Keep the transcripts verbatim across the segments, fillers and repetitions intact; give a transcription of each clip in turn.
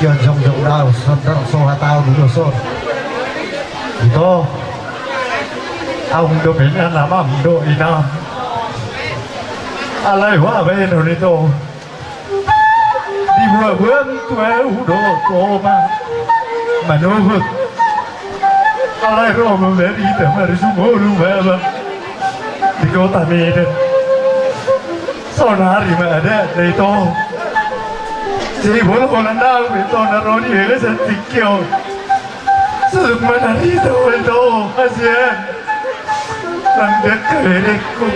Ia jongjong dao sondar so hatau dudoson. Ito, aung dope na namam do inam. Alai hubaen on ito, dibuabuan tu ahu do tu oma manogot. Alai ro ma barita marjumolo baba di kota Medan. Saonari ma adat da ito. Jadi bolon-bolon dao ito na ro di bagasan tingki on. Sudut manarita ho ito, hasian. Nang dengke berekku.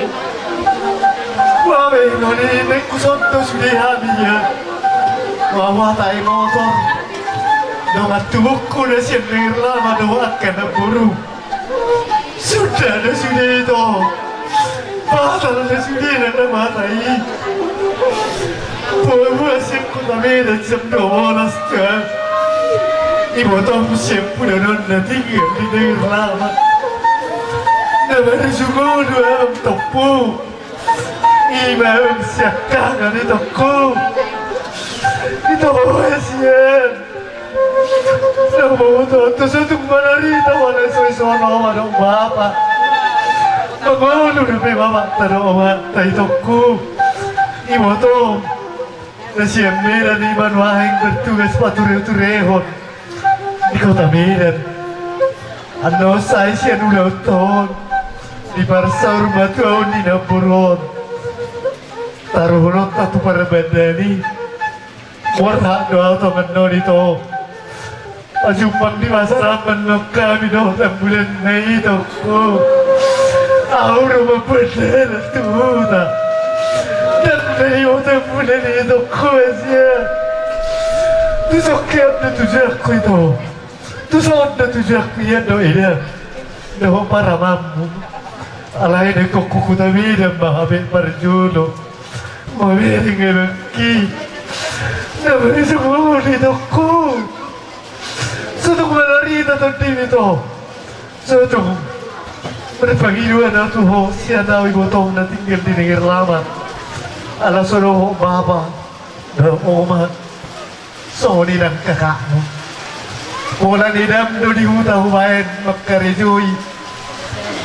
Babe, noni nengku sonto sude hami ia. Wawa tai motor. Dongan tubungku na sian Ngerlama dohot angka na boru. Suda do sude ito. Batal do sude na mata i. Buabua sian kota Medan jam dua belas jam. Ibotom sian pudanon na tinggal di Ngerlama. Na marjumolo amang tompu. Ima amang siangkangan itongku. Ito hasian. Naboto tu sotung manarita wala isoisoan oma dohot bapa. Mangolu dope bapanta dohot omanta itongku. Ibotom na sian Medan ima nuaeng bertugas patureturehon di kota Medan. Annon sai sian ulaonta on diparsaur ma tu ahu ni namboru on. Taruhononta tu parbandaan i. Borhat do ahu tongon on ito. Pajumpang di pasar Amban ma hami dohot ambulanna itongku. Ahu do mambuat dalan tu huta. Ndang na dao ambulan itongku, hasian. Tu son hian do tujuanku ito. Tu son do tujuanku, hian do eda dohot paramangmu. Alai dengkon tu kota Medan ma hape parjolo. Mamereng amangki. Na marjumolo itongku. Sotung manarita tondimi ito. Sotung marpangidoan ahu tu ho sian ahu ibotom na tinggal di Ngerlama. Ala so dohot bapa dohot oma. Songon i nang kakakmu. Pola ni dam do di huta hubaen mangkarejoi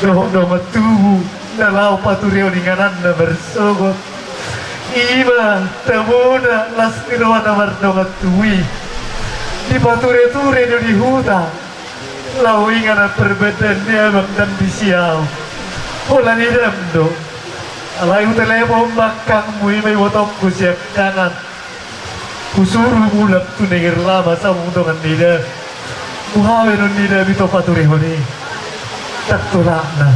dohot dongan tubu na laho paturehon ingananna marsogot. Ima tabona las ni roha na mardongan tubu i. Dipatureture do di huta laho inganan parbandaan ni amang dan di siau. Pola ni dam do. Alai hutelepon ma angkangmu ima ibotongku siangkangan. Husuru mulak tu Ngerlama sambung dongan ni dam. Muhawe non ni dam ito paturehon i. Ndang tolapna.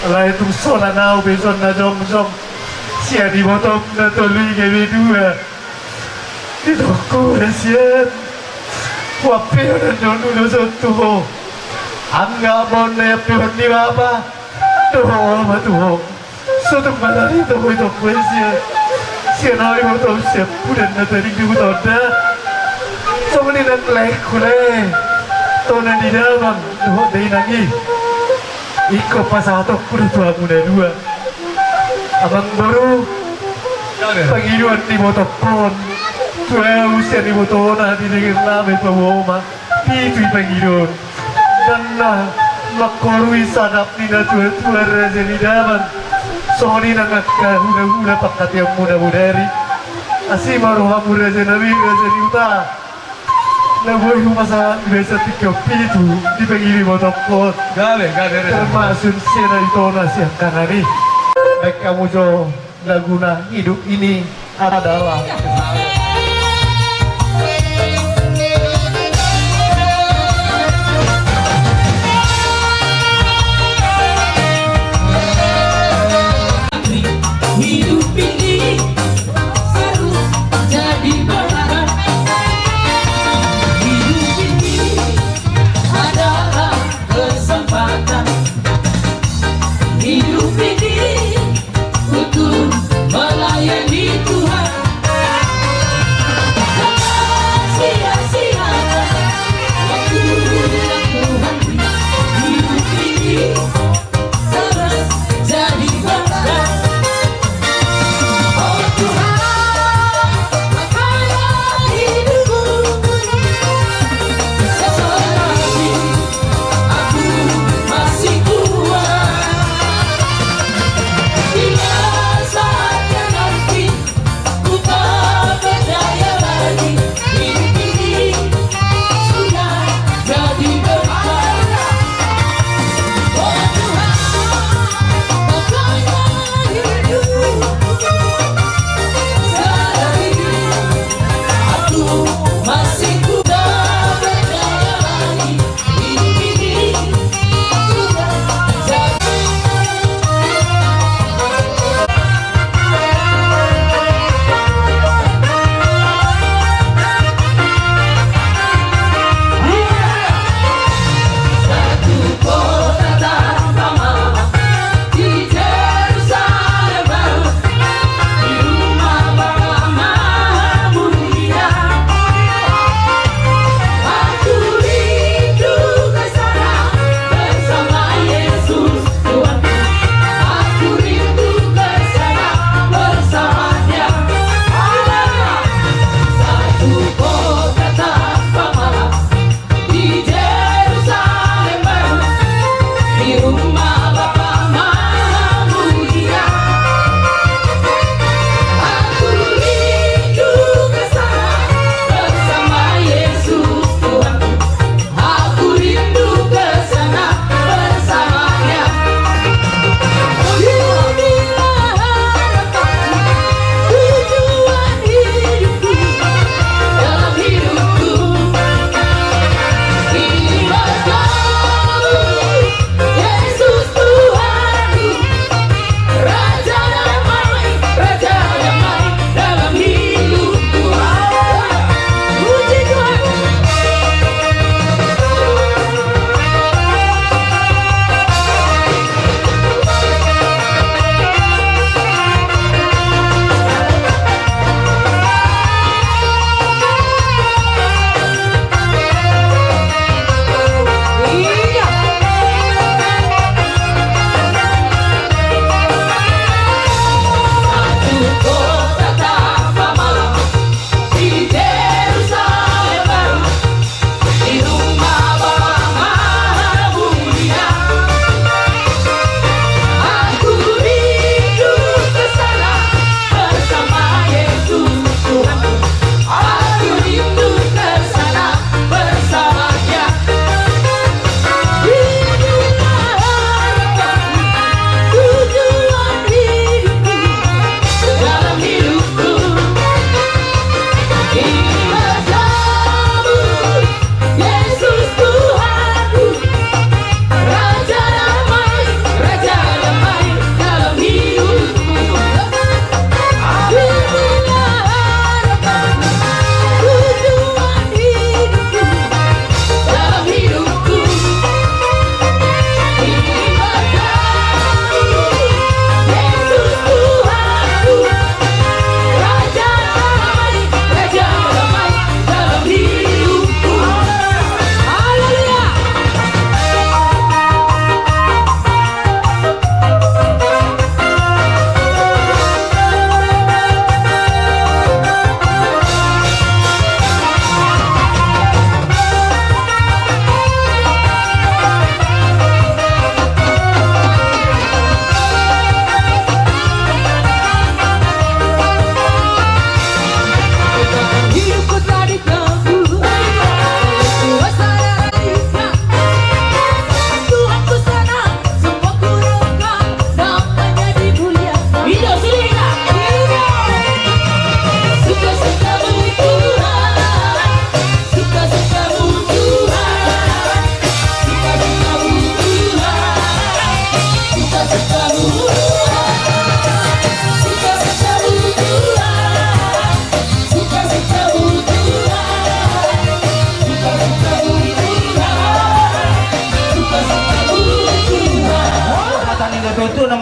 Alai tung solan ahu be songon na jongjong sian ibotom na tolu i gabe dua. Itongku hasian. Huampehon annon ulos on tu ho. Anggo on na iampehon ni bapa dohot oma tu ho. Sotung manarita ho itongku hasian. Sian ahu ibotom sian pudan na tading di huta on da. Songon i nang laengku lae. Tona ni damang dohot dainang i. Ingkon pasahatonku do tu hamu na dua. Amang boru. Pangidoan ni ibotongkon tu ahu sian ibotona di Ngerlama i paboa oma. Pitu i pangidoan. Dang na mangkorui sangap ni natuatua raja ni damang. Songon i nang angka hulahula pangkataionmuna bodari. Asi ma rohamu raja nami raja ni huta. Na boi hupasahat di bagasan tingki on pitu di pangido ni ibotongkon. Gabe, gabe, raja. Termasuk sian itona siangkangan i. Baen hamu jo. Laguna Hidup Ini Adalah. Hidup ini harus jadi berkah. Hidup ini adalah kesempatan. Hidup ini untuk melayani Tuhan.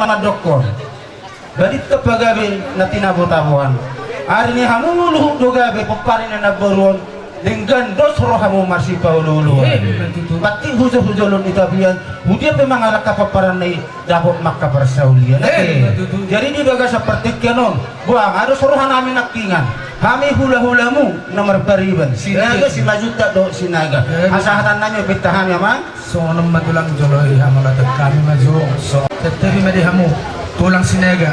mandokkon. Badinta pagabe na tinabo-taboan. Ari ni hamu luhut do gabe pomparan ni na namboru on. Denggan dos rohamu marsipaolo-oloan. Emma tutu. Batik hujol-hujolon ni tapian. Hudia pe mangalangka pomparanna i dapot ma angka parsaulian. Emma tutu. Jadi di bagasan partingkian on, boha, nga dos rohanami nangkiningan. Hami hula-hulamu na marpariban. Sinaga, Simanjuntak dohot Sinaga. Emma. Pasahatannami pinta hami, Amang. Songon on ma tulang, jolo i hamauliatehon hami ma jo. Santabi ma di hamu tulang Sinaga,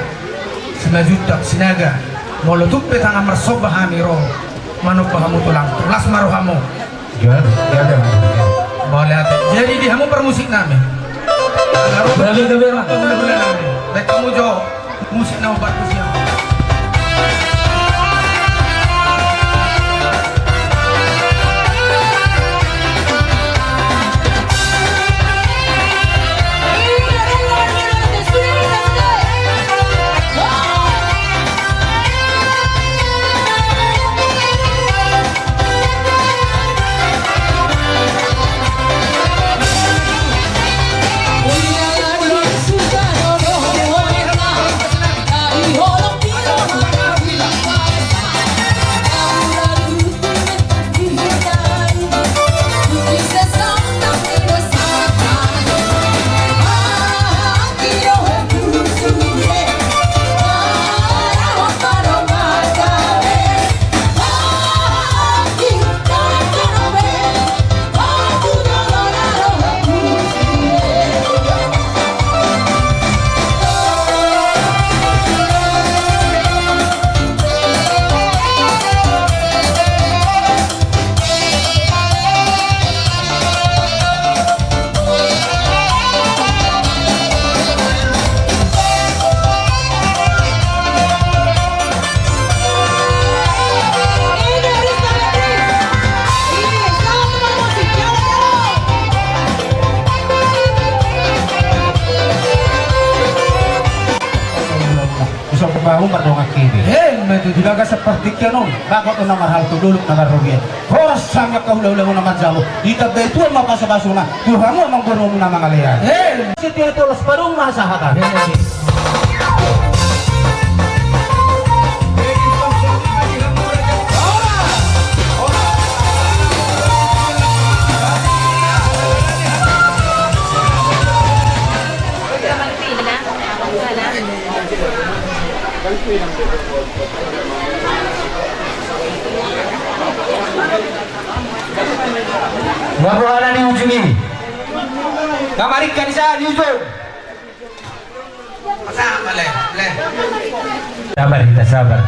Simanjuntak Sinaga. Molo tung pe tangan marsomba hami ro manomba hamu tulang, las ma rohamu. Gabe, gabe. Mauliate. Jadi di hamu parmusiknami. Gabe, gabe, Amang. Hula-hulanami. Baen hamu jo. Musik na umpat musik. Bisa pembangun mardongan kini. Emma tutu. Di bagasan partingkian on, bagot on na marhalto, dolok na marrobean. Horas hami angka hula-hulamu na manjalo. Ditambai Tuhan ma pasu-pasuna tu hamu amangborumuna mangalean. Emma. Setiap tolos padung ma sahatan. Emma tutu. Nga rohana di ujung i. Nga maringka di sa di ujung. Sabar, hita sabar.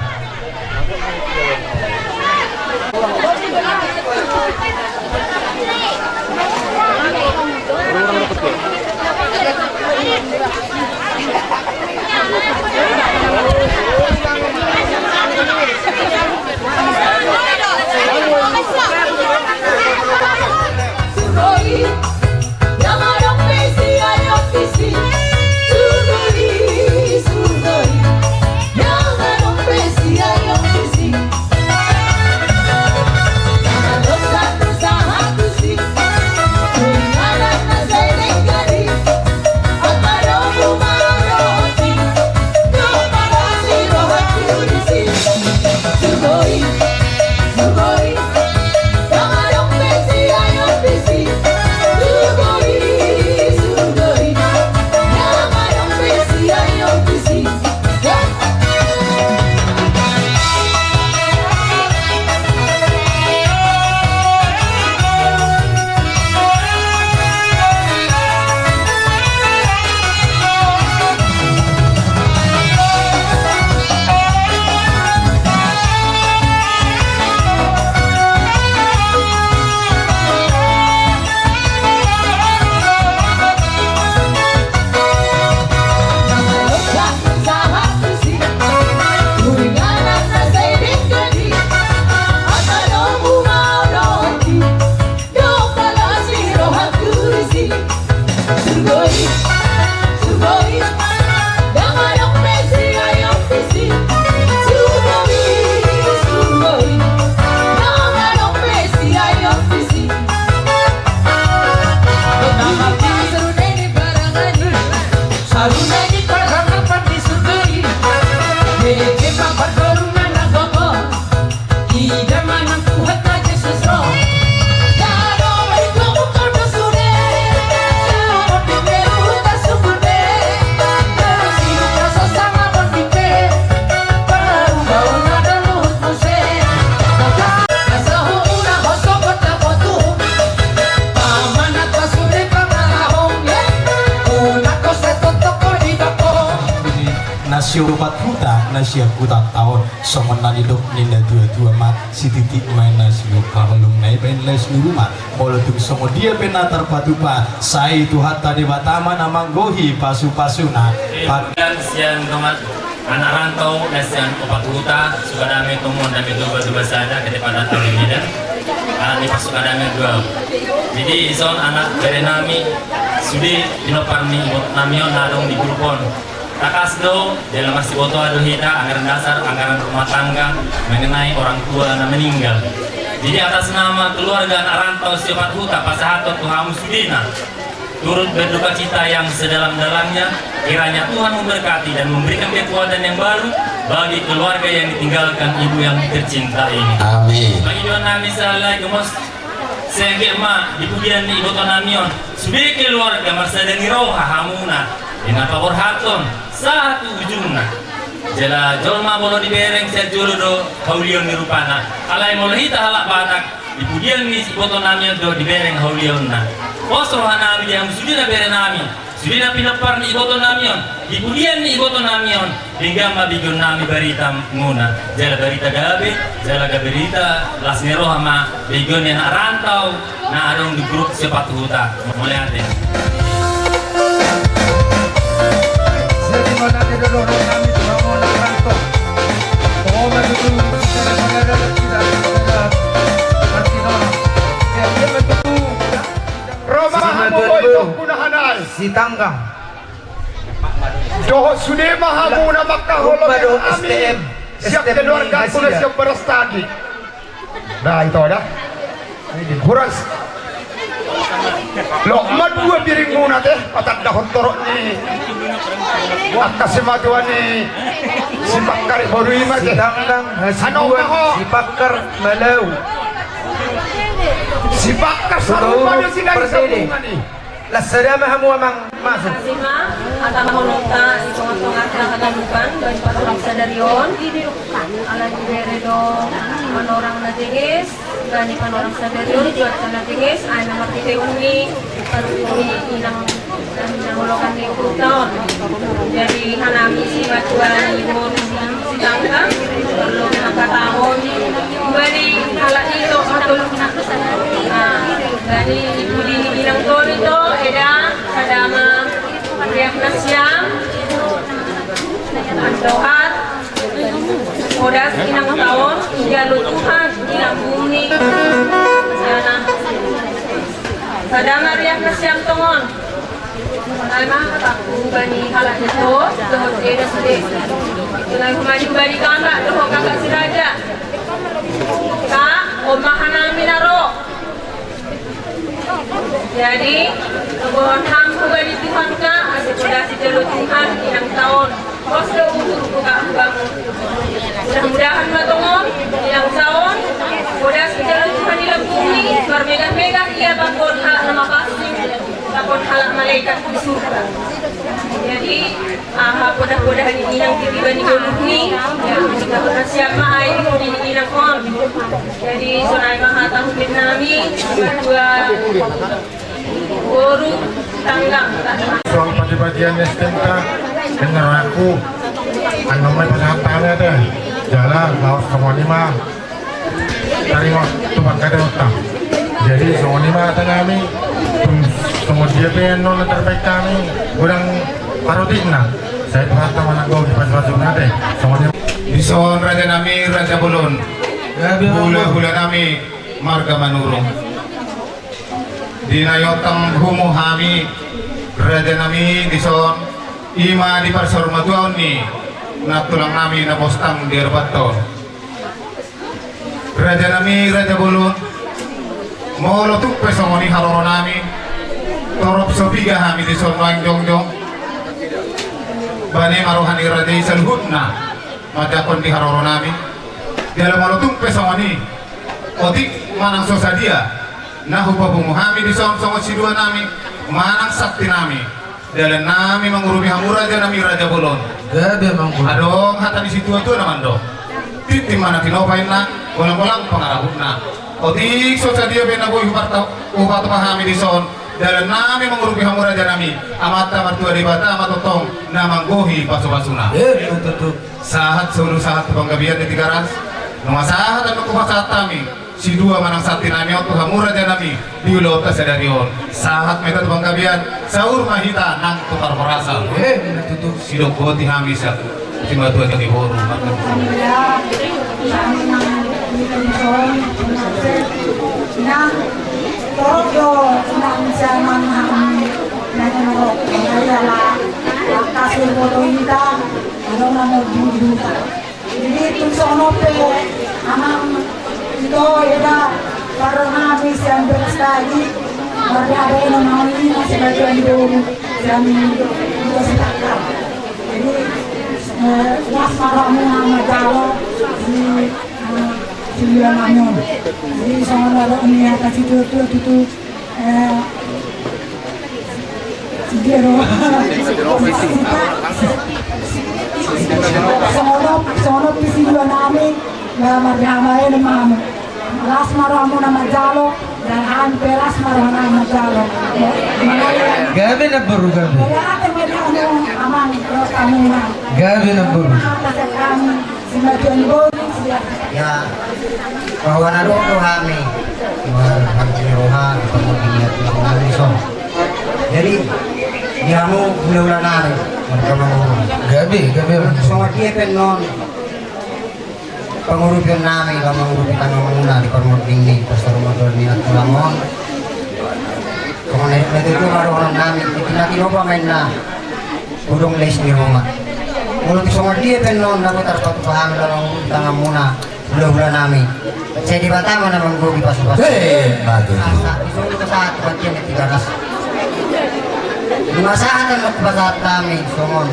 Siopat huta na sian hutanta on, songon na nidok ni na tuatua ma, sititik ma na sinuka holong na ibaen las ni ruma. Molo tung songon dia pe na tarpatupa, sai Tuhanta Debata ma na manggohi pasupasuna. Sian dongan anak rantau na sian opat huta, sukadame tumon dame tuba tuba sada kete pada tahu ini dan anak ni pasukadame dua. Jadi ison anak bere nami sude pinompar ni iboto nami on na adong di grup on. Tangkas do jala marsibotoan do hita anggaran dasar anggaran rumah tangga mengenai orang tua na meninggal. Jadi atas nama keluarga anak rantau siopat huta pasahaton tu hamu sudena turut berduka cita yang sedalam-dalamnya. Kiranya Tuhan memberkati dan memberikan kekuatan yang baru bagi keluarga yang ditinggalkan ibu yang tercinta ini. Amin. Bagi doa nami sahali gomos. Sengge ma di pudian ni iboto nami on sude keluarga marsada ni roha hamuna di na paborhaton sahat tu ujungna. Jala jolma molo dibereng sian jolo do haulion ni rupana. Alai molo hita halak Batak di pudian ni iboto nami on do dibereng haulionna. Pos roha nami di hamu sude na bere nami. Sude na pinompar ni iboto nami on, di pudian ni iboto nami on, denggan ma begeon nami barita muna, jala barita gabe, jala gabe barita las ni roha ma begeon ni anak rantau na adong di grup siopat huta. Mauliate. Jadi mauliate do dohonon nami tu hamu anak rantau. Ro ma hamu boy, tongku na hanai. Sitanggang. Dohot sude ma hamu na mangkaholongi hami sian keluargaku na sian Baras Tagi. Nah, ito da. Horas. Loas ma dua piringmuna te, patandahon torop ni angka simatua ni si Pakkar i boru i ma te. Sitanggang, Hasidua, si Pakkar, Malau. Si Pakkar sarupa do sidari sabungan i. Las sada ma hamu amang. Masa. Asi ma hata holongta di tonga-tonga hata haganupan bani panorang sadari on. Ala ni bere do panorang na teges, bani panorang sadari on cuaca na teges, ai na marhite on ni parhite ni inang na hinaholongan ni uhurta on. Jadi hanami simatua ni boru Sitanggang, parlu mangkatahon bani halak ito atau bani pudi ni inang toni do eda. Sada ma riak nasiam, andohat, podas inangta on, jalo Tuhan di lambung ni. Sada ma riak nasiam tongon. Sonai ma hataku bani halak ito dohot eda sude. Sonai ma hubani kakak dohot kakak si raja. Kak, on ma hanami na ro. Jadi tobohon hamu hubani Tuhan, Kak, asa podas jalo Tuhan inangta on. Pos do uhurku, Kak, hubamu. Mudah-mudahan ma tongon inangta on podas jalo Tuhan di lambung i, marmegah-megah ia pakon halak na mapansing, pakon halak malaikat di surga. Jadi aha podah-podah ni inang di tiba ni ngoluk ni, ya, nasiam ma ai di inang on. Jadi sonai ma hata hubani nami, dua boru Sitanggang. Suang pati-patian ni S T M K, dengar aku. Anu ma pasahat tangan ada. Jala laos kamu lima. Tadi waktu pakai otak. Jadi songon i ma hata nami. Songon dia pe nona terbaik kami. Godang parotikna. Sai Tuhanta ma na gok di pasu-pasu nate. Songon i. Dison raja nami, raja bolon. Hula-hula nami marga Manurung. Di na iontang humu hami raja nami dison, i ma di parsaurmatuaon ni nantulang nami na postang di Arbatta on. Raja nami, raja bolon, molo tung pe songon i haroro nami, torop so piga hami dison nuaeng jongjong. Bane ma roha ni raja i saluhutna manjangkon di haroro nami. Jala molo tung pe songon i, otik manang so sadia na hupapungu hami dison songon sidua nami manang sakti nami. Dalan nami mangurupi hamu raja nami, raja bolon. Gabe mangurupi. Adong hata ni situa-tua na mandok. Tintin ma na tinopa inna, golang-golang pangarahutna. Otik so sadia pe na boi huparta-, hupatupa hami dison, Dalan nami mangurupi hamu raja nami, Amanta Martua Debata ma tongtong na manggohi pasu-pasuna. Eh, betul, betul. Sahat solu sahat tu panggabean di Tigaras. Nunga sahat annon hupasahat hami sidua manang santi nami on tu hamu raja nami di ulaonta sadari on. Sahat ma hita tu panggabean, saur ma hita nang tu parhorasan. Eh, betul, betul. Sidok boti hami sa. Simatua ni boru. Alhamdulillah. Nang torop do nang siaman hami nang torop. Kaya la kasur boto ita. Adong nang duta. Jadi tung sono pe amang ito eda baru hami sian beras tadi. Baru ada yang mau ini masih bagian dulu. Sian itu sepakat. Jadi, eh, las ma rohamuna manjalo di, eh, di ulaon on. Jadi songon na dok ni hata situatua tutu, eh, songon on, songon on pe sidua nami, na marhamaen ma hamu. Las ma rohamuna manjalo, dan hami pe las ma rohana manjalo. Gabe na boru, gabe. Gabe na boru. Ya, bahwa na dohot do hami. Marhati roha, di pangolom ni Tuhan. Jadi, di hamu hula-hula nami, marga Manurung. Gabe, gabe. Songon dia pe annon. Pangurupion nami, laho mangurupi tanganmuna di parmonding ni pasarumaton ni tulang on. Songon na tutu ma dohonon nami, di na tinopa ma inna godang les ni ruma. Molo songon dia pe annon na tarpatupa hami laho mangurupi tanganmuna, hula-hula nami. Sai Debata ma na manggohi pasu-pasu. Eh, betul. Asa, di solu sahat bagian di Tigaras. Nunga sahat annon hupasahat hami songon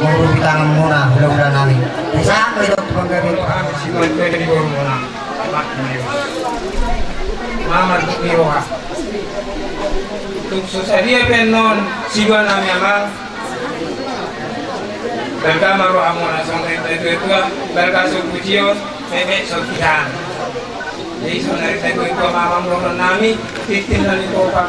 mangurupi tanganmuna, hula-hula nami. Sahat ma i dohot panggabean. Hami simanjua di borumuna. Mama ni roha. Tung so sadia pe annon sidua nami amang. Balga ma rohamuna songon na nidok ni natua-tua, balga so pujion, meme so tihan. Jadi songon na nidok ni natua-tua ma amang dohonon nami, tintin na nitopa.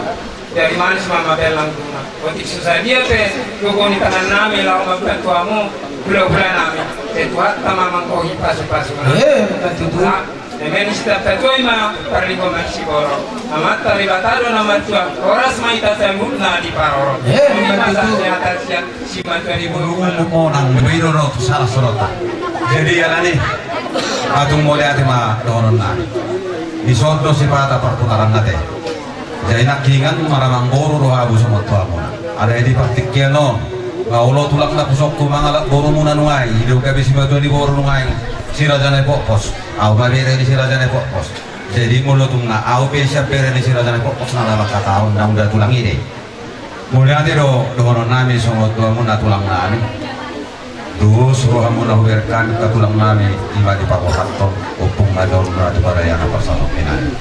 Jadi manis ma mambahen langguna. Otik so sadia pe gogo ni tangan nami laho mambantu hamu, hula-hula nami. Sai Tuhanta ma manggohi pasu-pasuna. Eh, betul. Nah, meme ni sitata tuai ma parlinggoman siborok. Amanta Debata do na martua, horas ma hita saluhutna diparorot. Eh, betul. Meme ma sahat ni hata sian simantua ni boru. Umum monang, beda do tu salah sorota. Jadi alani, atung mauliate ma dohonon nami. Di son do sipata parputaran na te. Jadi nangkiningan ma amang boru do hamu songon tu hamuna. Alai di partingkian on, nga olo tulang na pusokku mangalap borumuna nuaeng, i do gabe simatua ni boru nuaeng, si Raja Naipoppos, au ma bere ni si Raja Naipoppos. Jadi molo tung nga au pe sian bere ni si Raja Naipoppos na lamang hataon, na unda tulang i do. Mauliate do dohonon nami songon tu hamuna tulang nami. Dos rohamuna huberek hami angka tulang nami, i ma di parrohathon, ompung ma dohononmuna tu parayana parsatongkinan i.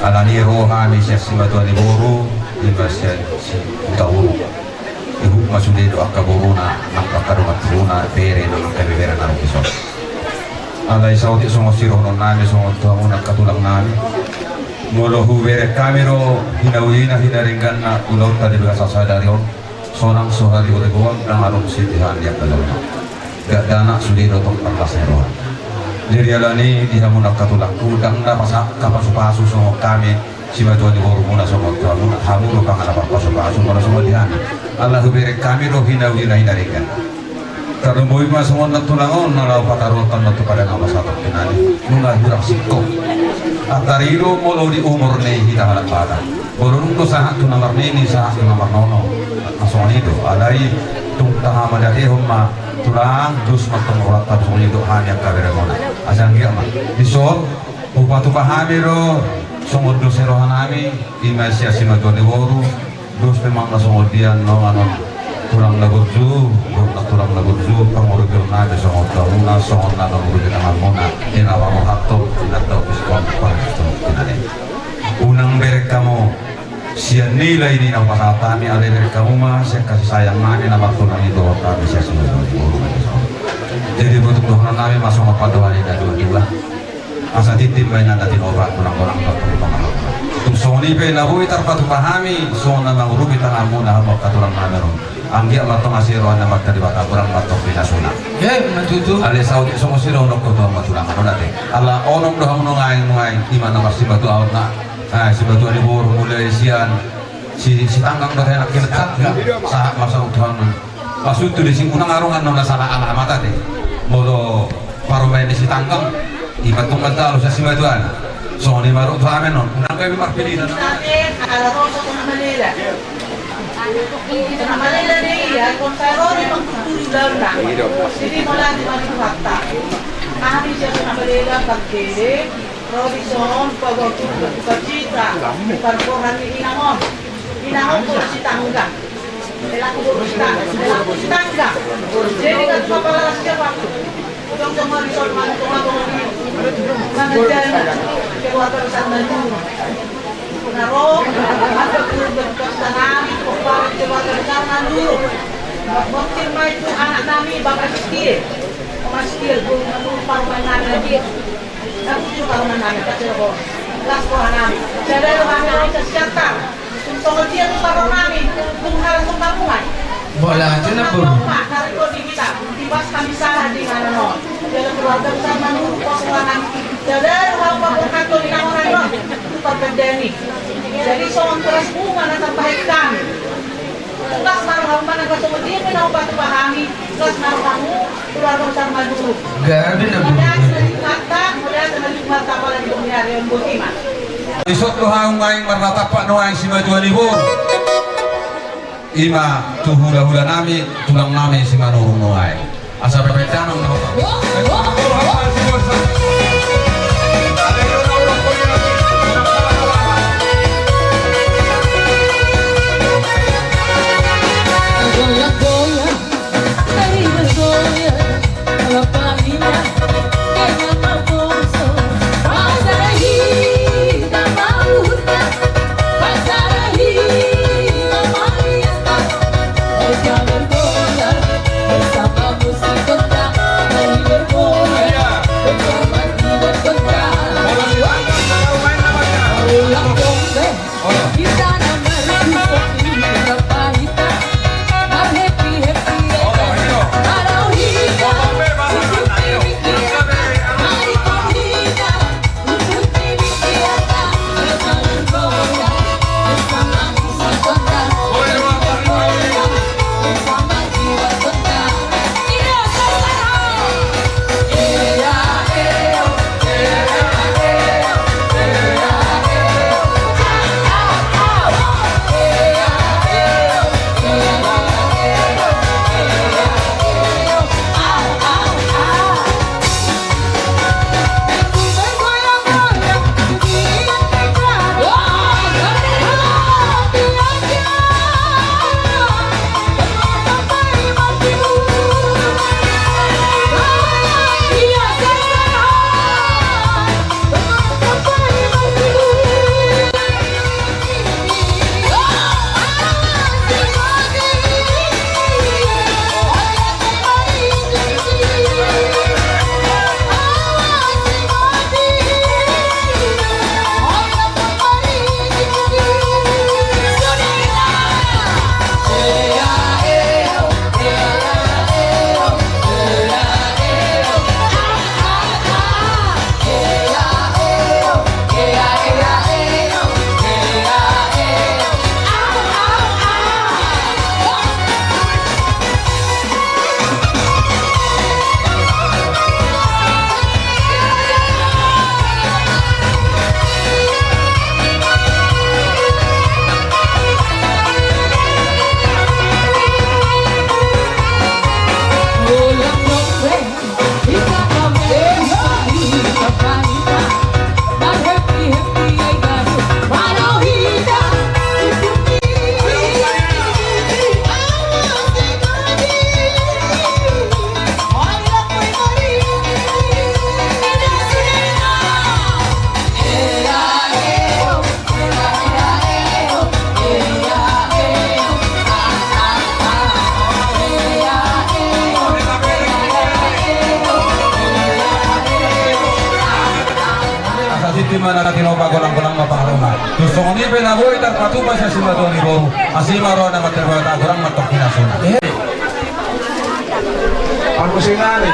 Alani ro hami sian simatua ni boru, i ma sian si Hutauruk. Ihut ma sude do angka boruna, nang angka dongan tubu na, bere nang angka ibebere na ro dison. Alai saotik songon sidohonon nami songon tu hamuna angka tulang nami. Molo huberek hami do hinaulina hinadengganna ulaonta di bagasan sadari on. Sonang so harigoregoan ndang adong sitihan di angka jolma. Dakdanak sude do tong parlas ni roha. Jadi alani di hamuna angka tulangku ndang na pasahat angka pasupasu songon hami simatua ni borumuna songon tu hamuna, hamu do pangalapan pasupasu molo songon di hami. Ala huberek hami do hinaulina hinadenggan. Tarlumobi ma songon na tulang on na laho pataruhon tano tu padang na pasahat on tinani. Nunga hurang singkop. Antari do molo di umur ni hita halak Batak. Molo dung do sahat tu na marnini, sahat tu na marnono. Songon i do, alai tung taha mandatehon ma tulang, dos ma tong rohanta songon i do hami angka beremuna. Asa anggiat ma. Dison, hupatupa hami do, songon dos ni roha nami, i ma sian simatua ni boru, dos pe manang na songon dia annon, annon. Tulang na burju, dohot na tulang na burju, pangurupion nami songon tu hamuna, songon na mangurupi tanganmuna, di na pamohathon, di na tau piskon, pamohathon, tinani. Unang berek hamu, sian nilai ni na hupasahat hami, alai berek hamu ma, sian kasih sayang nami, na martulang i dohot hami, sian simatua ni boru nami songon. Jadi, botuk dohonon nami, ma songon pandohan ni na dua-dua. Asa tintin ma inna na tinopa, tulang-tulang, tulang-tulang. Tung songon Nipe na boi tarpatupa hami, songon na mangurupi tanganmuna hamu angka tulang nami on. Anggiat ma tong asi rohana Amanta Debata, godang ma tong pinasuna. Alai saotik songon sidohononku tu hamu tulang nami on ate. Ala onom do hamu nuaeng nuaeng, ima na marsibatuaon na. Sibatuaon ni boru mulai sian si, Sitanggang do hena kena tangga. Sahat ma saut tu hamu. Maksudhu disi unang adong annon na salah alamat ate. Molo parumaen ni Sitanggang, ima tunggal talu sa sibatuan. Songon i ma rok tu hami annon, unang gabe marpilihan. Ate, ala ro so tona malela. Tona malela de ia, kon sai ro de mangkuturi ulaonna. Jadi molo ate mari tu hatta. Aha ni sia tona malela, parkede, ro dison, pabotu, pacita, parporan ni inang on. Inang on boru Sitanggang. Elaku boru Sitanggang, elaku Sitanggang. Jadi kan tu kapala las siapa tu? Jongjong ma dison, manjong ma di manjana keluarga besar Manurung. Na ro angka keluarga besar nami, keluarga besar Manurung. Mungkin ma i tu anak nami, Bapak Sistiel. Oma Sistiel, boru Manurung, parumaen nami. Aku juga parumaen nami, kacil ko. Las roha nami. Sada roha nami, kasihan ta. Songon dia tu parumaen nami, tung hara sumbangan. Bola aja na boru. Nari ko di hita, di pas kami salah di mana no. Jala keluarga besar Manurung, parumaen nami. Jala roha parumaen nami, tu parumaen nami. Jadi songon teras bunga na tambahan kami. Las ma rohamu, manang songon dia pe na hupatupa hami, las ma rohamu, keluarga besar Manurung. Gabe na boru. Mauliate ma di Tuhanta, mauliate ma di Tuhanta, apala di bumi ari on, boti ma. Isuk do hamu nuaeng marnatampak nuaeng simatua ni boru. Ima tu hulahula nami, tulang nami Simanurung nuaeng. Asa pe damang na hupatupa. Di mana na tinopa, golang-golang ma pangarahutna. Tung songon i pe na boi tarpatupa sian simatua ni boru, asi ma roha na martirbola, godang ma tongkin asuna. Parmusingan i.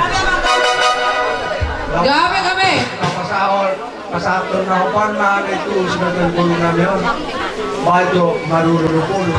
Gabe, gabe. Pasahat, pasahat na opat ma i tu simatua ni boru nami on. Baik jo, maruru pulu.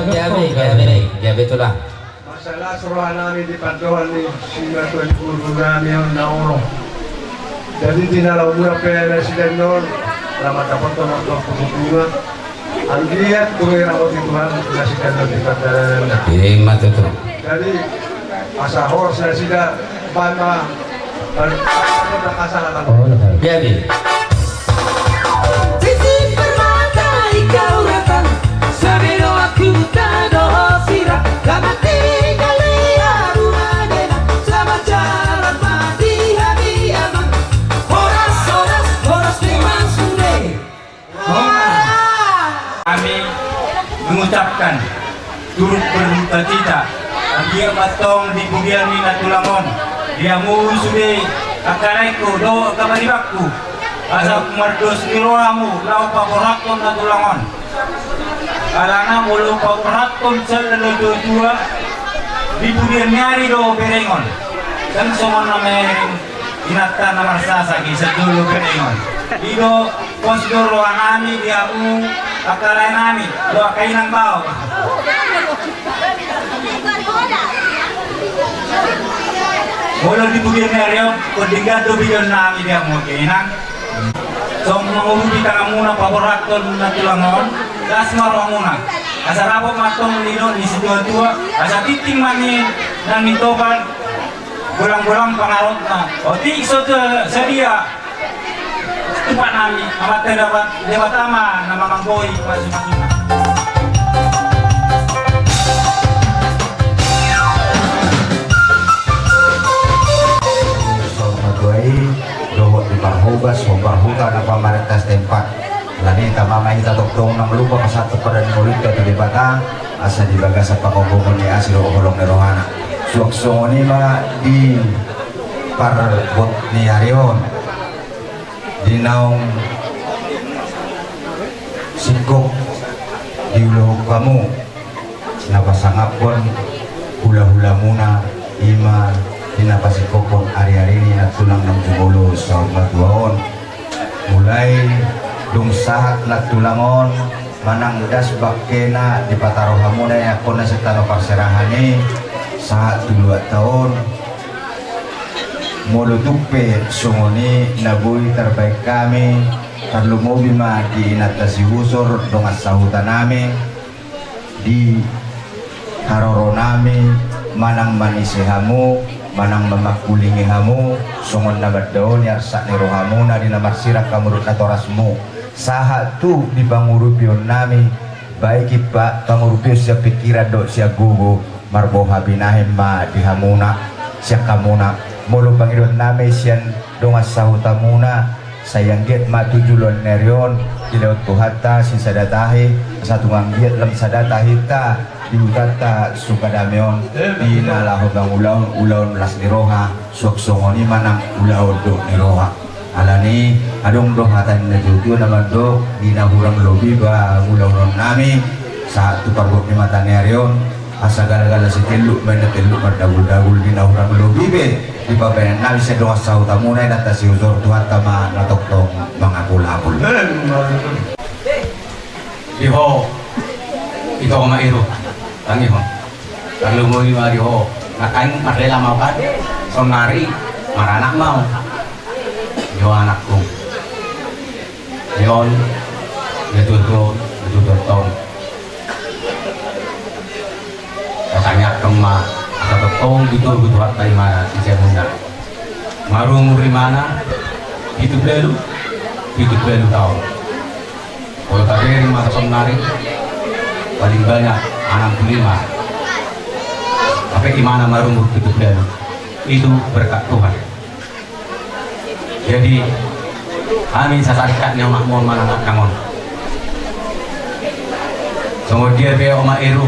Gabe, gabe, gabe tulang. Mansai las roha nami di pandohan ni simatua ni boru nami on na olo. Jadi di na laho mulak pe nasida on, na mandapothon on tu bunga. Anggiat tung dirahoti Tuhan nasida on di pardalanan. Ima tutu. Jadi asa horas nasida, baen ma. Jadi. Sisi permata ikau datang, sebedo aku tak doho sira, kamat tinggal ia rumah dena, sama jalan mati hati amang. Horas, horas, horas memang sudah. Kami mengucapkan turut berduka cita. Anggiat ma antong di pudian ni na tulang on, di hamu sude angka laengku dohot angka paribanku, asa mardos ni rohamu laho paborhathon na tulang on. Alana molo paborhathon sian na tua-tua, di pudian ni ari do bereng on. Kan songon na mereng inanta na marsasak i, sian jolo bereng on. I do, pos do roha nami di hamu angka lae nami dohot angka inang bao. Molo di pudian ni ari on, pondinggan do bijon nami di hamu angka inang. Songon mangurupi tanganmuna paborhathon na tulang on, las ma rohamuna. Asa dapot ma antong nidok ni situa-tua, asa tingting ma nian nang ni topan, golang-golang pangarahutna. Otik so sadia tupa nami, Amanta Debata ma na manganggoi pasu-pasuna. Songon matua i dohot di parhobas, hombar huta na pamarenta setempat. Alani i tama ma hita tongtong nang lupa pasahat tu padan ni ngolunta tu Debata, asa di bagasan pangombongon ni asi dohot holong ni rohana. Suang songon i ma di parbot ni ari on, di naung singkop diulahon hamu na pasangaphon hula-hulamuna, i ma di na pasingkophon ari-ari ni na tulang naung jumolo saur matua on. Mulai dung sahat na tulang on manang das bangkena dipataru hamuna ianakhonna sian tano parserahan i sahat tu luatta on. Molo tung pe songon i na boi tarbaen hami, tarlumobi ma di inanta si Husor dongan sahuta nami, di haroro nami manang manise hamu, manang mamangkulingi hamu, songon na mandao ni arsak ni rohamuna di na marsirang hamu dohot natorasmu. Sahat tu di pangurupion nami, baik i pangurupion sian pingkiran dohot sian gogo, marboha binahen ma di hamuna, sian hamuna. Molo pangidoan nami sian dongan sahutamuna, sai anggiat ma tu joloan ni ari on dilehon Tuhanta sisada tahi, asa tung anggiat lam sada tahinta di hutanta Sukadame on, di na laho mangulahon ulaon las ni roha, suang songon i manang ulaon dok ni roha. Alani adong do hata ni na tuatua na mandok, di na hurang lobi pangulahon nami sahat tu parbot ni mata ni ari on, asa gala-gala sitelluk ma i na telluk mardagul-dagul, di na hurang lobi pe dipabaen nami sian dongan sahutamuna inanta si Husor, Tuhanta ma na tongtong mangapul-apul. Di ho, ito ma iru, tangihon. Tarlumobi ma di ho, nangkin marlela ma ho kan, saonari maranak ma ho. Di ho anakku. Di ho, na tuatua, na tuatua on. Ma, asa tongtong di togu Tuhanta imana siseanmuna. Marumur imana pitu pulu, pitu pulu taon. Molo tabereng ma saonari, paling banyak enam puluh lima. Tapi imana marumur pitu pulu, itu berkat Tuhan. Jadi hami sasarikat ni omakmu on manang anakmu on, songon dia pe omak Eru,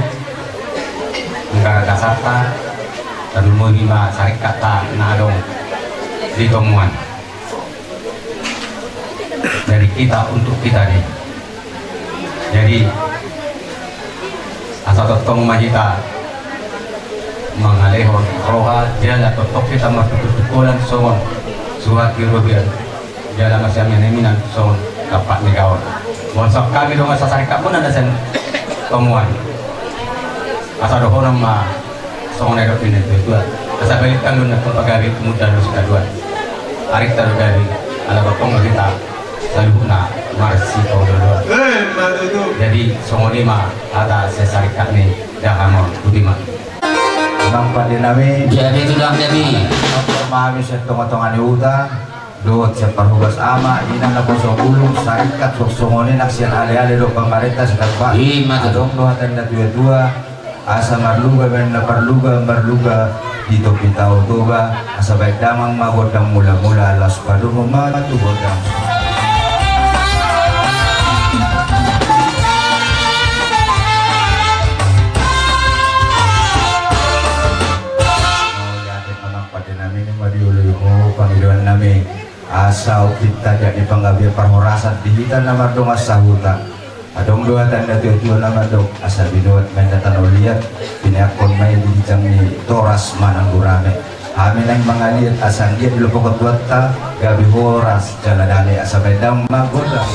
nunga dasarta, tarlumobi ma sarikatta na adong di Tomuan. Dari kita untuk kita, nih. Jadi asa tongtong ma hita mangalehon roha jala tongtong hita martungkol-tungkolan songon suhat ni robean jala masiam ni haminan songon tampak ni gaol. Molo hami dongan sasarikatmuna na sian Tomuan, asa dohonon ma songon na nidok ni natua-tua: Asa balintang do na pagabe, muda do sitadoan. Arinta do gabe, ala tongtong do hita saluhutna marsipaolo-oloan. Eh, ma tutu. Jadi songon i ma hata sasarikat ni dahahang on. Boti ma. Amang pande nami. Jadi tulang nami. Amang pande nami sian tonga-tonga ni huta. Dohot sian parhobas ama, inang naposo bulung, sarikat songon i nang sian ale-ale dohot pamarenta sian Toba. I ma tutu. Adong do hata ni natua-tua: Asa marluga ma na parluga, marluga di topi Tao Toba, asa baen damang ma gondang mula-mula, laos padomu ma tu gondang. Mauliate ma amang pande nami, nunga dioloi ho pangidoan nami. Asa ompinta jala panggabean parhorasan di hita na mardongan sahuta. Adong do hata ni natua-tua na mandok: Asa binuat ma inna tano liat, pinaekhon ma i di ginjang ni toras manang gurame. Hami naeng mangaliat asa anggiat dilompokhon Tuhanta gabe horas jala dame, asa baen damang ma gondang.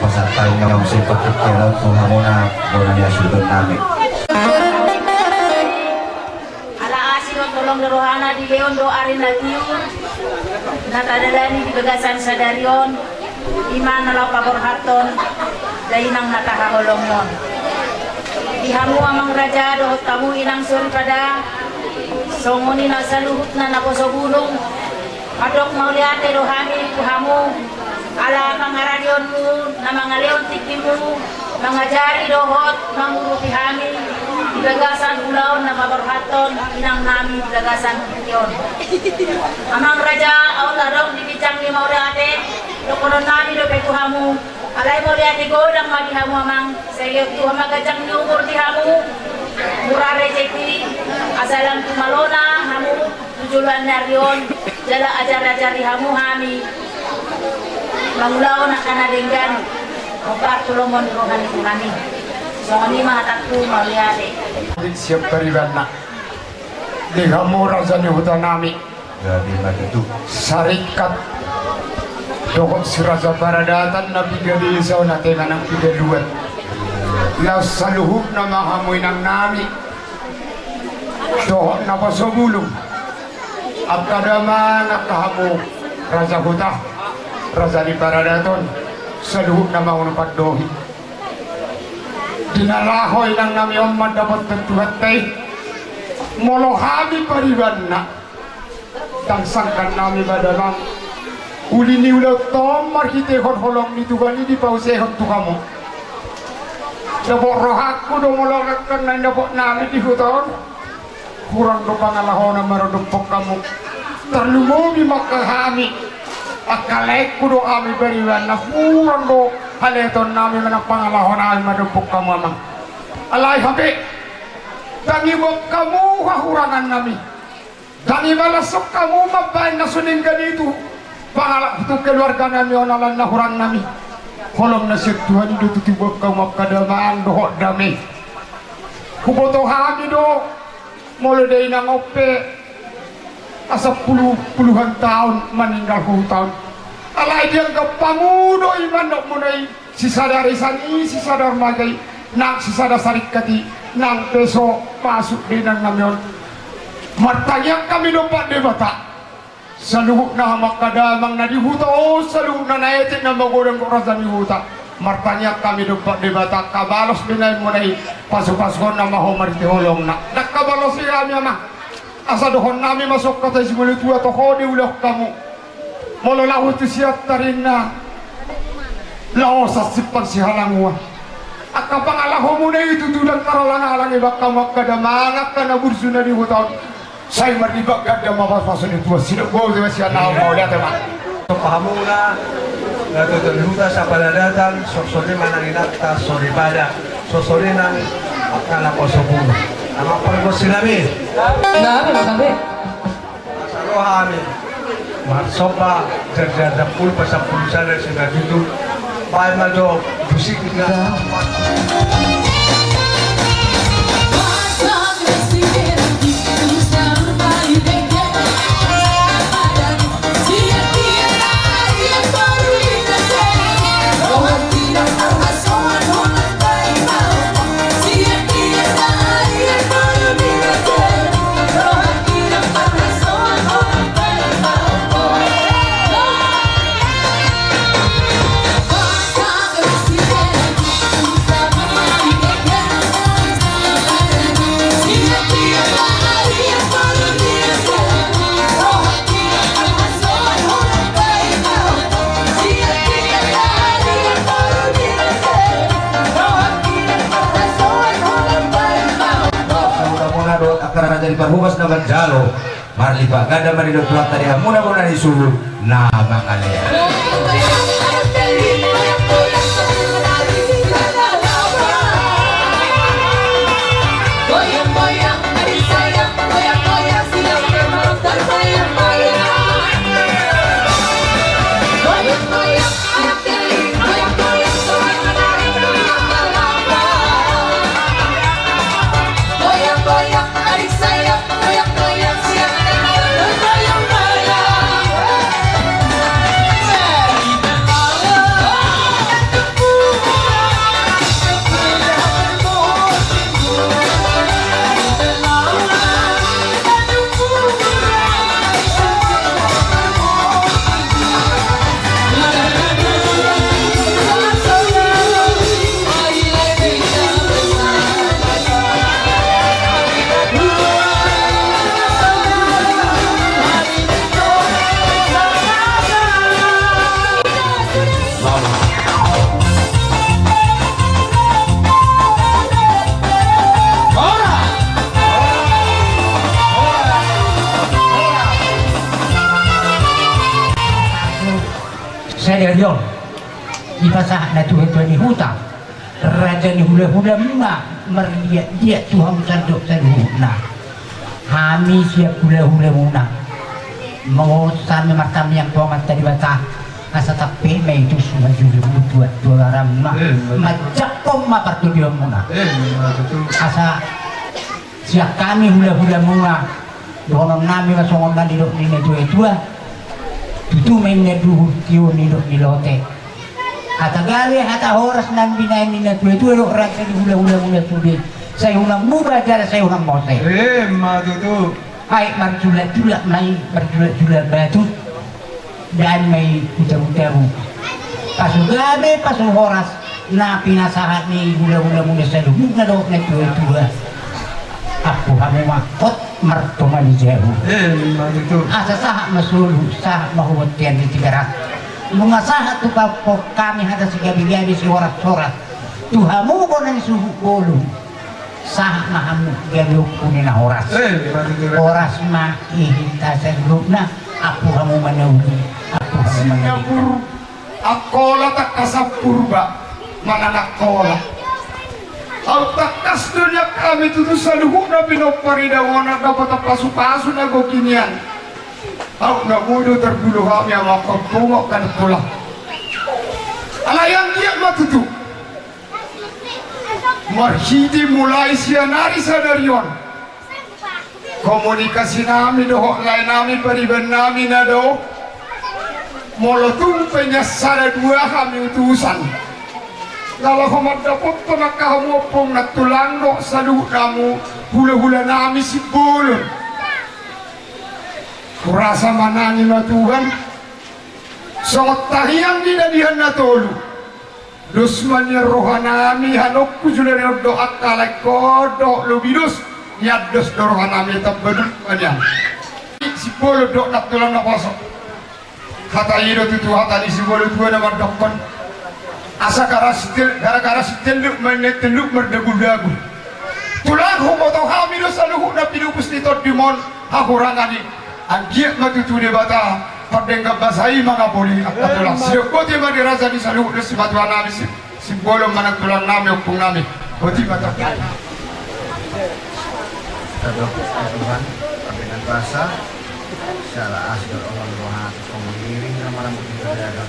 Pasahat hami ma muse pangkataion tu hamuna bona ni hasuhuton nami. Ala asi dohot holong ni rohana dilehon do ari na tiur na tadalani di bagasan sadari on, i ma na laho paborhathon dainang na tahaholongi on. Di hamu amang raja dohot hamu inang soripada, songon i nang saluhutna naposo bulung, mandok mauliate do hami tu hamu ala pangaradionmu na mangalehon tingkimu mangajari dohot mangurupi hami di bagasan ulaon na paborhathon inang nami di bagasan tingki on. Amang raja, aut adong di ginjang ni mauliate, dohonon nami dope tu hamu: Alai mauliate godang ma di hamu amang, sai lehon Tuhan ma ganjang ni umur di hamu, mura rejeki, asa lam tumalona hamu tu joloan ni ari on, jala ajari-ajari hamu hami mangulahon angka na denggan, hombar tu lomo ni roha ni Tuhan i. Songon i ma hatangku, mauliate. Siap paribanna di hamu raja ni huta nami. Gabe ma tutu. Sarikat dohot si raja paradatan na piga desa on ate manang piga luat. Laos saluhutna ma hamu inang nami dohot naposo bulung, angka damang, angka hamu Raja huta, raja ni paradaton, saluhutna ma on pandohi. Di na laho inang nami on mandapothon Tuhanta i, molo hami paribanna, ndang sangkan nami ba damang uli ni ulaonta on marhitehon holong ni Tuhan i dipausehon tu hamu. Dapot rohangku do molo angka na nidapot nami di huta on, hurang do pangalahona marodophon hamu. Tarlumobi ma angka hami, angka laengku do hami paribanna, hurang do haleton nami manang pangalahona nami marodophon hamu amang. Alai hape, ndang iboan hamu hahurangan nami. Ndang ibalashon hamu mambahen na so denggan i tu pangala-, tu keluarga nami on ala na hurang nami. Holong na sian Tuhan i do tutu iboan hamu angka damang dohot dame. Huboto hami do, molo da inang on pe asa pulu-, puluhan taon maninggal huta on. Alai dianggap hamu do i mandok muna i sisada arisan i, sisada armaja i, nang sisada saringkat i, nang pe so masuk da inang nami on. Martangiang hami dompak Debata. Saluhutna hamu angka damang na di huta on, saluhutna na etek na magodang dohot raja ni huta. Martangiang hami dompak Debata, angka balos be na i muna i, pasu-pasuonna ma ho marhite holongna. Ndang habalos i hami amang. Asa dohonon nami ma songon hata ni si molo tua, toho diulahon hamu. Molo laho tu Siantar ninna, laosan simpang sihalanguan. Angka pangalahomuna i tutu ndang tarhalang-halang ibaen hamu angka damang, angka na burju na di huta on. Sai marlipat ganda ma pasu-pasu ni tua, sidok gol tu sian na mauliate ma. Pahamuna, na tutu di huta saparadatan, songon i ma nang inanta soripada. Songon i nang angka na poso pulu. Amang pargonsi nami. Na, na, na, na. Asa ro hami marsomba, jarjar sampulu pasampulu sada sian na tutu. Baen ma jo musik na. Muna dohot angka raja ni parhobas na manjalo, marlipat ganda ma didok Tuhanta di hamuna bona ni suhut na mangalean. Sadari on dipasahat na tuatua ni huta, raja ni hulahulamuna, marliatliat tu hamu sandok saluhutna. Hami sian hulahulamuna, molo hami martangiang tu Amanta Debata, asa tampak ma i tusi, manjujung tu tuatua ramuna. Eh, betul. Manjangkon ma partondionmuna. Eh, betul. Asa sian hami hulahulamuna, dohonon nami ma songon na nidok ni na tuatua. Tutu ma ninna duhur, tio nidok ni lote. Hata gabe hata horas na binahen ni na tuatua dohot raja ni hulahulamuna sude. Sai unang muba jala sai unang mose. Eh, ma tutu. Ai marjulakjulak ma i, marjulakjulak batu. Dang ma i hutahuta. Pasu gabe, pasu horas, na pinasahat ni hulahula muna saluhutna dohot na tuatua. Ampu hamu ma hot martonga ni jabu. Eh, ima tutu. Asa sahat ma solu, sahat ma hubontean ni Tigaras. Nunga sahat tu pahompu hami hata sigabegabe sihorashoras. Tu hamu bona ni suhut bolon. Sahat ma hamu gabe ompu ni na horas. Eh, ima tutu. Horas ma i hita saluhutna, ampu hamu ma na uli, ampu hamu ma na uli. Singapur, Angkola tangkas Purba, manang Angkola. Aut tangkas do nian hami tutu saluhutna pinompar i, dang adong na dapotan pasupasu na goki nian. Aut na boi do tardulo hami amang pampungu angka na tulang. Alai anggiat ma tutu. Marhite mulai sian ari sadari on, komunikasi nami dohot lae nami, pariban nami na dao, molo tung pe nian sada dua hami utusan, na laho mandapothon angka hamu ompung na tulang dohot saluhut hamu hulahula nami Simbolon. Hurasa manang i ma Tuhan, songon tangiang ni dalihan na tolu. Dos ma nian roha nami, hanokku jula ni on dohot angka laengkon dohot lobi dos, nian dos do roha nami, tamba dua ma nian. Simbolon dohot na tulang naposo. Hata i do tutu hata ni sibola tua na mandokkon: Asa gara-gara sitelluk, gara-gara sitelluk ma inna i telluk mardagul-dagul. Tulang, huboto hami do saluhutna pinupus ni tondim on hahurangan i. Anggiat ma tutu Debata pardenggan basa i mangapuli angka tulang. Sidok boti ma di raja ni saluhut ni simatua nami si Simbolon manang tulang nami, ompung nami. Boti ma tong. Tadok Tuhan, pardenggan basa, siala asi dohot olang roha, songon i ring na marambut di daga.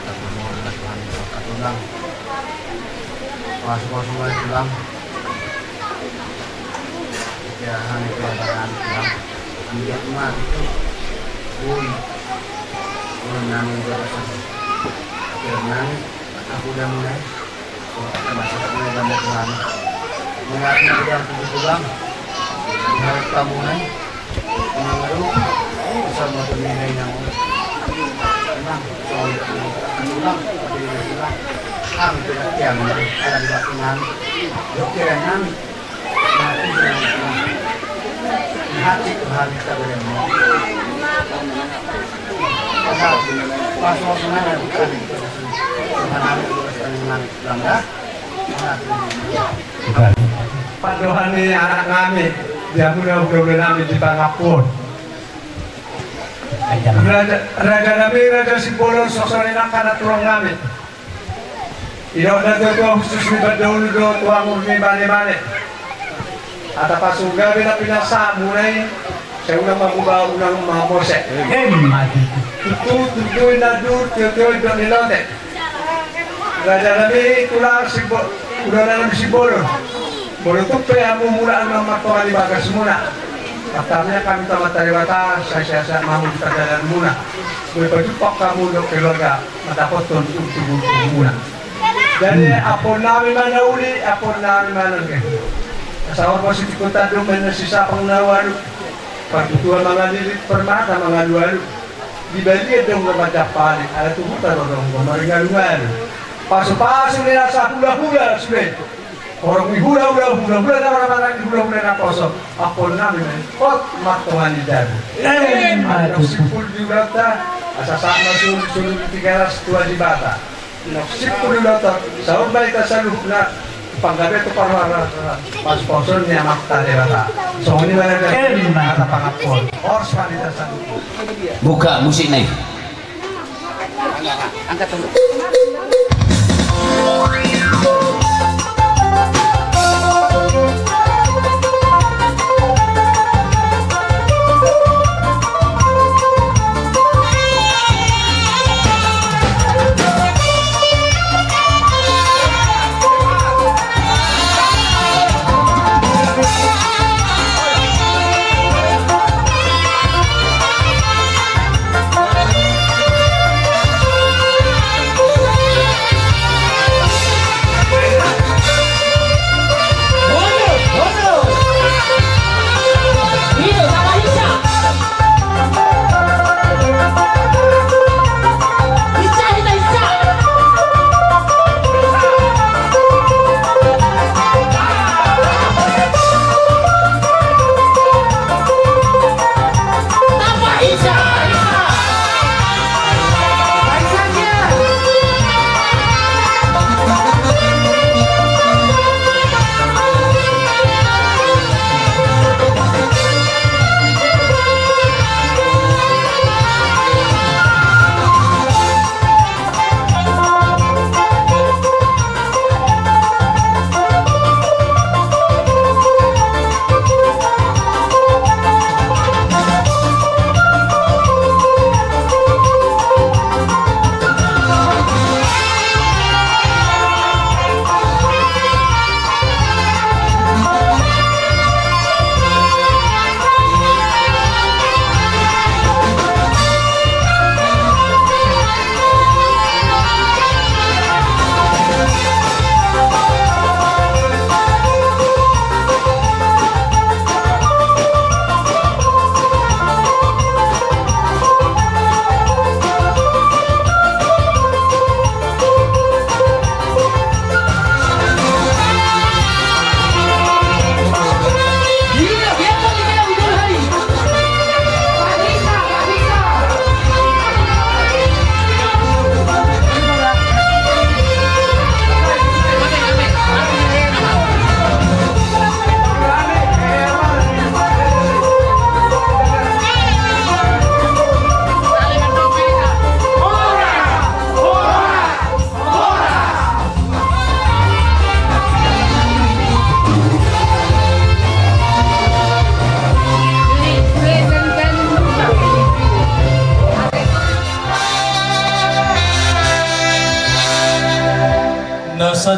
Tapi mohon Tuhan, angka tulang. Pasu-pasu ma tulang. Ija hami pe bahan tulang. Anggiat ma tutu. Boi. Boi nami berasa. Anggiat nami. Aku udah mulai. Masa tak mulai banyak tulang. Mengaku udah tutu tulang. Harap kamu nai. Mangaru, sama pemina yang memang soal itu, ulang, tapi dia bilang, "Ang tidak tiang, ada di batu nang, dokter yang nang, mati dengan Tuhan, hati Tuhan kita beremau." Pas mau semangat, bukan itu, Tuhan, aku terus menang, bangga. Pandohan ni anak nami, di hamuna hulahula nami di pangampuon. Raja, raja nami, Raja Simbolon, suksuk ni angka na tulang nami. Idok na tuatua, hushus ni pandahulu dohot tulang ni manebane. Hata pasu gabe na pinasahat muna i, sai unang mamuba, unang mamose. Emma tutu. Tutu, tutu, na dua, tio, tio, idok ni lote. Raja nami tulang Simbo-, tulang nami Simbolon. Molo tung pe hamu mulak na martonga di bagas muna. Partangiangan hami tu Amanta Debata, sai sehat-sehat ma hamu di pardalanan muna. Boi pajumpang hamu dohot keluarga, mandapothon tubutubu muna. Jadi, hmm, ampuon nami ma na uli, ampuon nami ma na uli. Asa horbo sitingkon tanduk ma inna sisapang na ualu. Parbutuhan mangalilit, parmata mangalualu. Di balian do na manjampali, ala tu huta do na maringalualu. Pasupasu ni asa hulahula sude. Horong ni hulahula, hulahula na marmanang, hulahula naposo. Ampuon nami ma i, hot martonga ni jabu. Emma tutu. Simpul di ulaonta, asa sahat ma solu, solu di Tigaras tu Ajibata. Nang simpul di ulaonta, saur ma hita saluhutna, panggabean tu parhorasan, pasupasu ni Amanta Debata. Songon i ma na jadi, emma tutu, hata pangampuon. Horas ma hita saluhutna. Buka musikna i.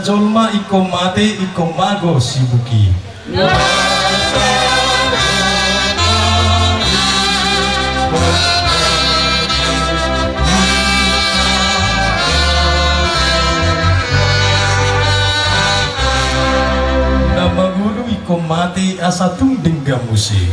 Jolma ingkon mate, ingkon mago sibuk i. Na mangolu ingkon mate asa tung denggan muse.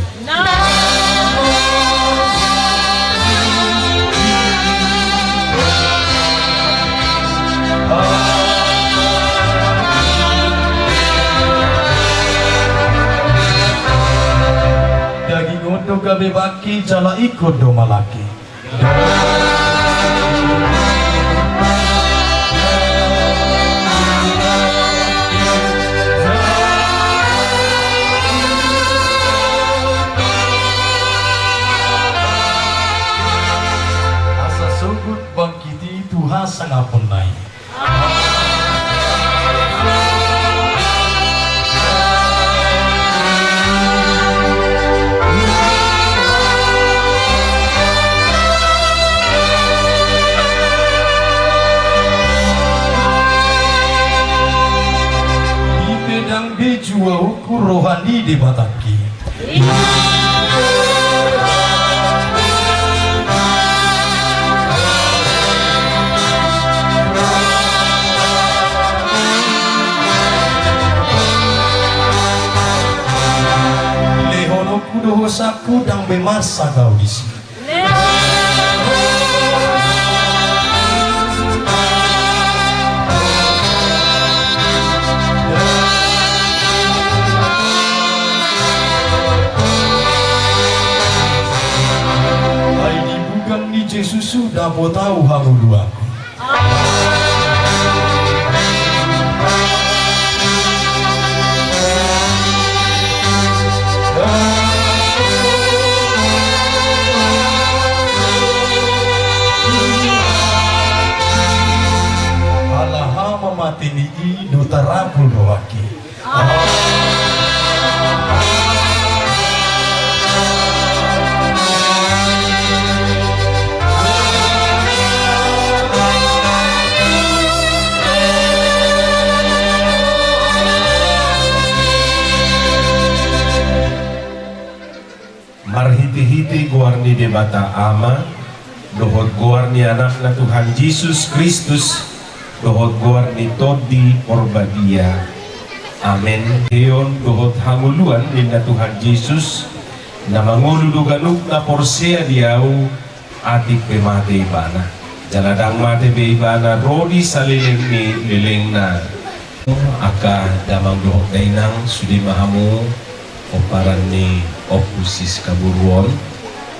Daging on do gabe bangke jala ingkon do malangke. Asa sogot bangkit i tu hasangaponna i. Dipe ndang be juaonku roha ni Debatangki. Lehononku do hosangku ndang be mansai au disi. Ai di bukan ni Jesus sudah botau hangoluanku. Ala hamamate ni i do tarapul rohangki. Marhitehite goar ni Debata Ama, dohot goar ni Anakna Tuhan Jesus Kristus, dohot goar ni Tondi Porbadia. Amen. Eon dohot hangoluan ninna Tuhan Jesus, na mangolu do ganup na porsea di Ahu, atik pe mate ibana, jala ndang mate be ibana ro di saleleng ni lelengna. Angka damang dohot dainang, sude ma hamu pomparan ni Ompu Siska Boru on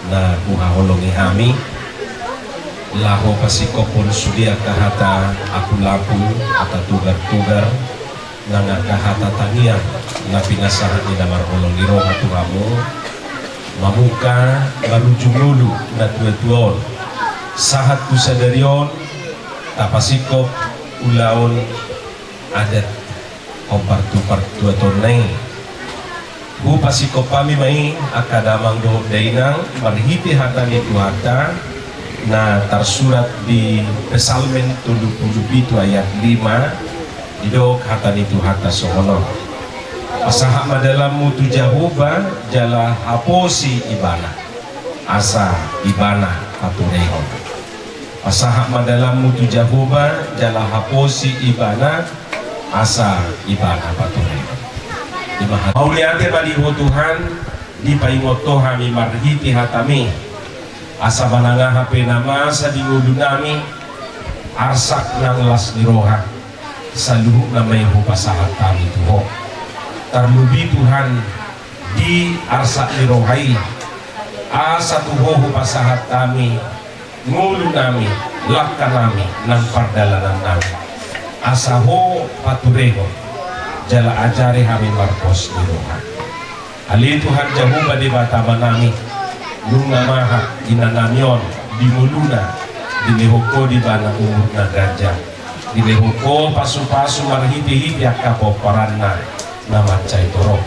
na huhaholongi hami. Laho pasingkophon sude angka hata apulapul, hata togartogar, nang angka hata tangiang na pinasahat ni na marholong ni roha tu hamu, mamungka marujung ngolu na tuatua on. Sahat tu sadari on, tapasingkop ulaon adat hombar tu partuatonna i. Hupasingkop hami ma i angka damang dohot dainang marhite hata ni Tuhanta na tarsurat di Psalmen tolu pulu pitu ayat lima, didok hata ni Tuhanta songon on: Pasahat ma dalanmu tu Jahowa jala haposi Ibana, asa Ibana paturehon. Pasahat ma dalanmu tu Jahowa jala haposi Ibana, asa Ibana paturehon. Ima hata. Mauliate ma di Ho Tuhan, dipaingot Ho hami marhite hataMi, asa manang aha pe na masa di ngolunami, arsak nang las ni roha, saluhutna ma i hupasahat hami tu Ho. Tarlumobi Tuhan, di arsak ni roha i, asa tu Ho hupasahat hami ngolunami, langkanami, nang pardalanannami. Asa Ho paturehon, jala ajari hami marpos ni roha. Ale Tuhan Jahowa Debata Amanami, nunga mahat inanami on di ngoluna, dilehon Ho di ibana umur na ganjang, dilehon Ho pasupasu marhitehite angka pomparanna na mansai torop.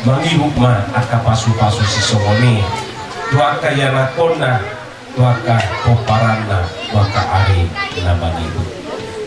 Mangihut ma angka pasupasu sisongon i tu angka ianakhonna, tu angka pomparanna, tu angka ari na mangihut.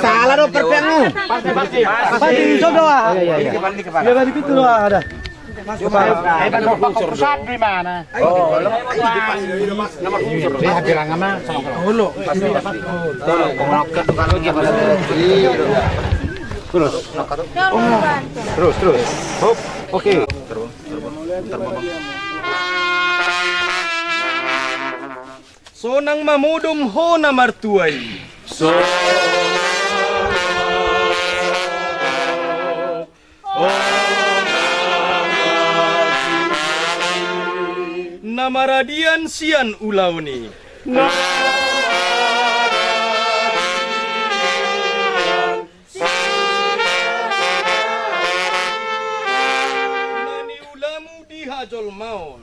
Salah do perpeanmu. Pas di sodo ah. Iya, iya, iya. Dia balik itu doa ada. Cuma, eh, bang, nomor satu di mana? Oh, iya, bilang sama. Terus. Terus, terus. Hop, oke. Sonang ma modom ho na martua i. Na maradian sian ulaon i. Na niulamu di hajolmaon.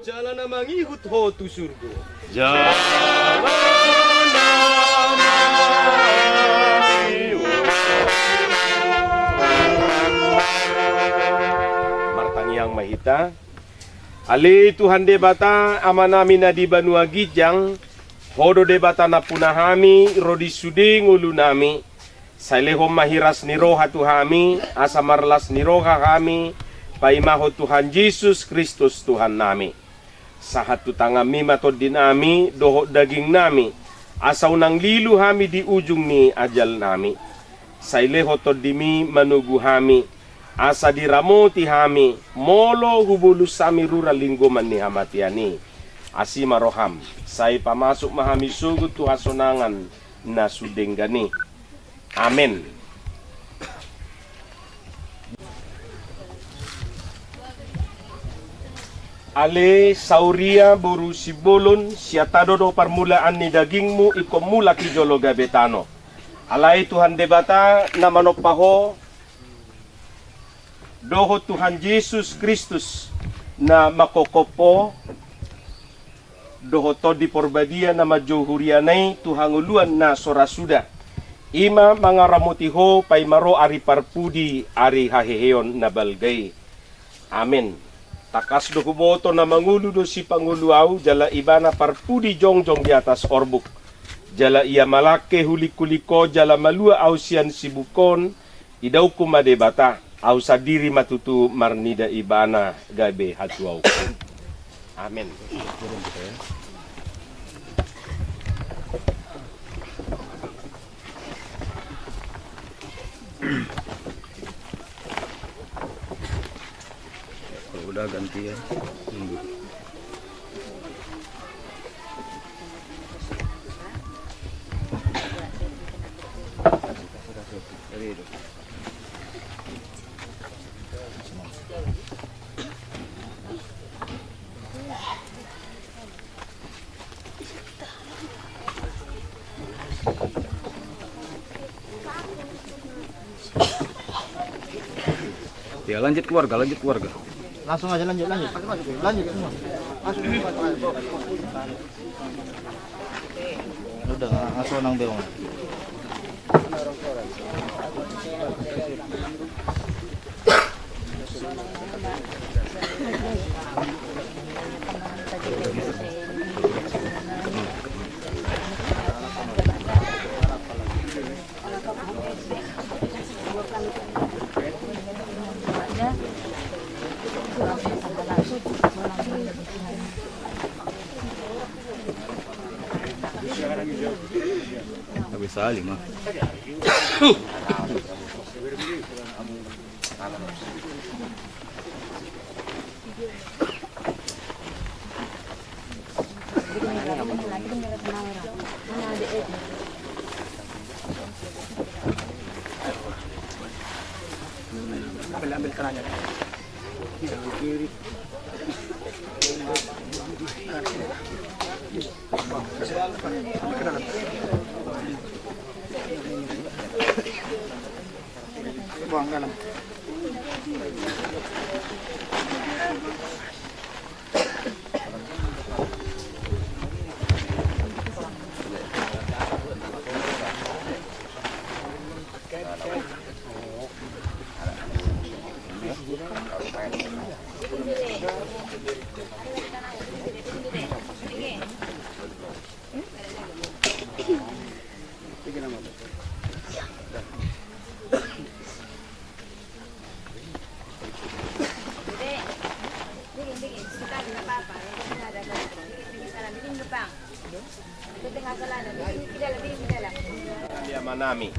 Jala na mangihut ho tu surgo. Jala na mangihut. Martangiang ma hita. Ale Tuhan Debata, Amanami na di banua ginjang, Ho do Debata nampuna hami ro di sude ngolunami, sai lehon ma hiras ni roha tu hami, asa marlas ni roha hami paimahon Tuhan Jesus Kristus Tuhannami. Sahat tu tanganMi ma tondinami dohot dagingnami, asa unang lilu hami di ujung ni ajalnami. Sai lehon TondiMi manogu hami, asa diramoti hami, molo hubolus hami rura linggoman ni hamatean i. Asi ma roham, sai pamasuk ma hami sogot tu hasonangan na sundenggan i. Amen. Ale Sauria boru Sibolon, sian tano do parmulaan ni dagingmu, ingkon mulak i jolo gabe tano. Alai Tuhan Debata na manompa ho, dohot Tuhan Jesus Kristus na mangkophop ho, dohot Tondi Porbadia na manjou huriana i tu hangoluan na so ra suda, i ma mangaramoti ho paima ro ari parpudi, ari haheheon na balga i. Amen. Tangkas do huboto na mangolu do Sipangolu ahu, jala Ibana parpudi jongjong di atas orbuk. Jala Ia malangke hulingkuling ho, jala malua ahu sian sibuk on. Idaonku ma Debata, ahu sandiri ma tutu marnida Ibana gabe hatuaonku. Amen. Kalau udah gantian. Hmm. Ya, lanjut keluarga, lanjut keluarga. Langsung aja lanjut, lanjut. Lanjut semua. Langsung. Udah, langsung nang beong. Habis sali mah. Ambil, ambil tanahnya. Buang dalam. Ale Amanami.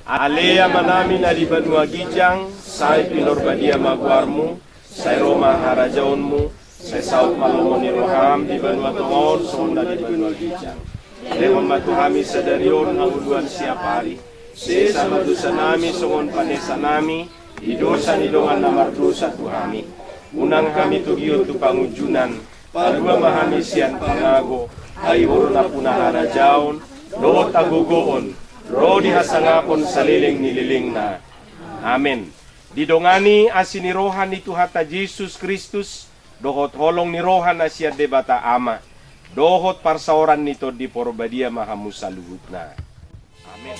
Ale Amanami na di banua ginjang, sai pinorbadia ma goarmu, sai ro ma harajaonmu, sai saut ma lomo ni roham di banua tonga on songon na di banua ginjang. Lehon ma tu hami sadari on hangoluan siapari. Sesa ma dosanami songon panesanami di dosa ni dongan na mardosa tu hami. Unang hami togihon tu pangunjunan, palua ma hami sian pangago. Ai Ho do nampuna harajaon dohot hagogoon ro di hasangapon saleleng ni lelengna. Amen. Didongani asi ni roha ni Tuhanta Jesus Kristus, dohot holong ni roha na sian Debata Ama, dohot parsaoran ni Tondi Porbadia ma hamu saluhutna. Amen.